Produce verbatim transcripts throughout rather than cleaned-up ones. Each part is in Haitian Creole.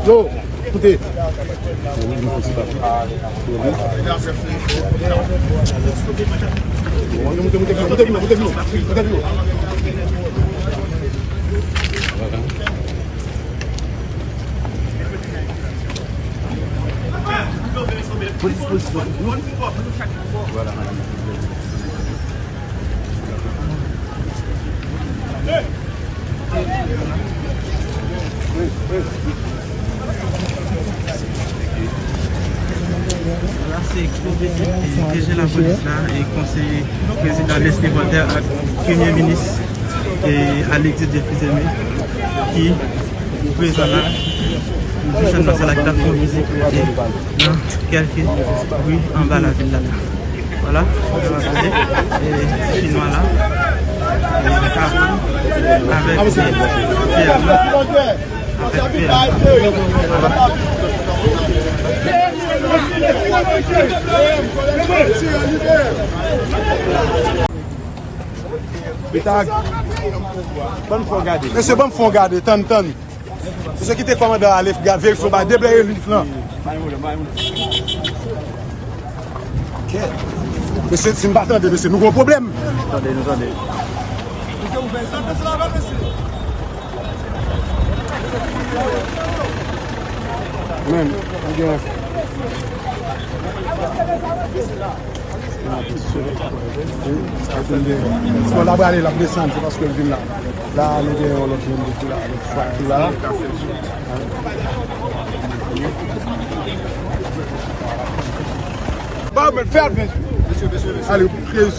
Yo, koute. Moute, moute, moute, moute, moute, moute. Polis, polis, polis. Vwala, madanm. La se kote D G lapolis la e konseye prezidan Leslie Voltaire ak premye minis e Alexis Dieuphilizeme ki prezan la, jou sèn nan se la ki t ap fè yon vizit e nan kèlke ri anba lavil la la. Vwala, sa w ap gade, e, chinwa la, e, avèk, e, P M nan, avèk P M. Vwala. Mesye, ban m fè w gade, tann, tann. Mesye, kite kòmandan ale, gad, verifye w pa debleye liv lan. Mesye, si m pa tande, mesye, nou gon pwoblèm. Tande, nou tande. Men, nou gen Bon, l ap prale, l ap desann, se paske l vin la. La, nou gen yon lòt moun ki la, lòt fwa ki la. Ba, men fè l vin. Ale, Kris.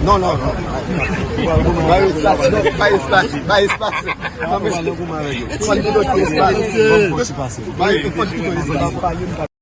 Non, non, non. Ba espas, non, ba espas, ba espas. Non, men, fò n di lòt espas. Ba, fò n di lòt espas.